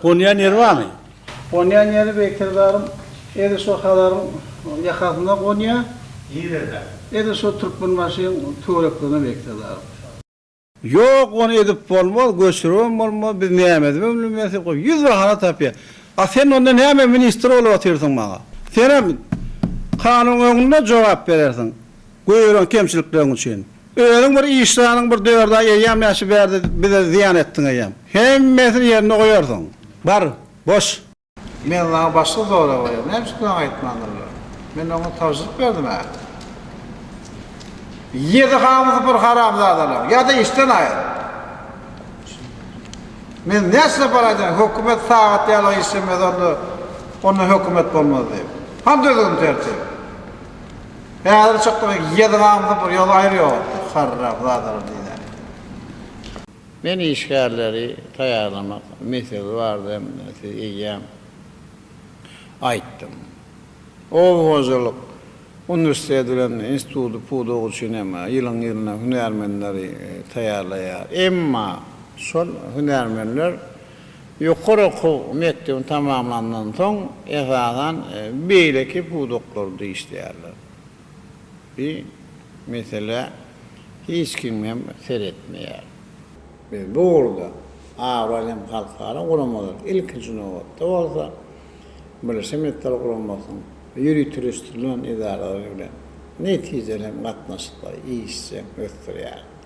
Gonýan ýeri barmy? Gonýan ýeri Beýik Serdarym edil şo Hazaryň ýakasynda gonýar. Nirede? Edil şo Türkmenbaşyň töwereklerinde Beýik Serdarym. Ýok, ony edip bolmaz, göçüribem bolmaz, biz näme edibem bilmeris diýip, 101 hana tapýar. A sen onda näme ministr bolup otyrsyň maňa? Senem kanunyň öňünde jogap berersiň, goýberen kemçilikleriň üçin. Özüň bir işdanyň bir dördi aý eýýäm näçe bärde bize zyýan etdiň eýýäm. Hemmesini ýerinde goýarsyň. Bar, boş. Men saňa başga sorag berýän. Näme üçin saňa aýtmandyrlar? Men oňa tabşyryk berdim-ä. Ýedi hamysy bir haramzadalaryň, ýa-da işden aýyr. Men näçe sapar aýdýan, hökümet sagat ýaly işlemese onda onda hökümet bolmaz diýip. Hany düzgün tertip? Häzir çykdygy ýedi hamysy bir ýola aýyr ýok. Haramzadalar diýýän. Men işgärleri taýýarlamak meselesi barada hem size eýýäm aýtdym. Oba hojalyk uniwersiteti bilen instituty pudak üçin hem ýylyň-ýylyna hünärmenleri taýýarlaýar. Emma şol hünärmenler ýokary okuw mekdebini tamamlandan soň, esasan, beýleki pudaklarda işleýärler. Bi meselä hiç kim hem seretmeýär. Biz bu ugurda abraýly hem halkara guramalar, ilkinji nobatda bolsa, Birleşen Milletler Guramasynyň ýöriteleşdirilen edaralary bilen netijeli hem gatnaşyklary işjeň ösdürýäris.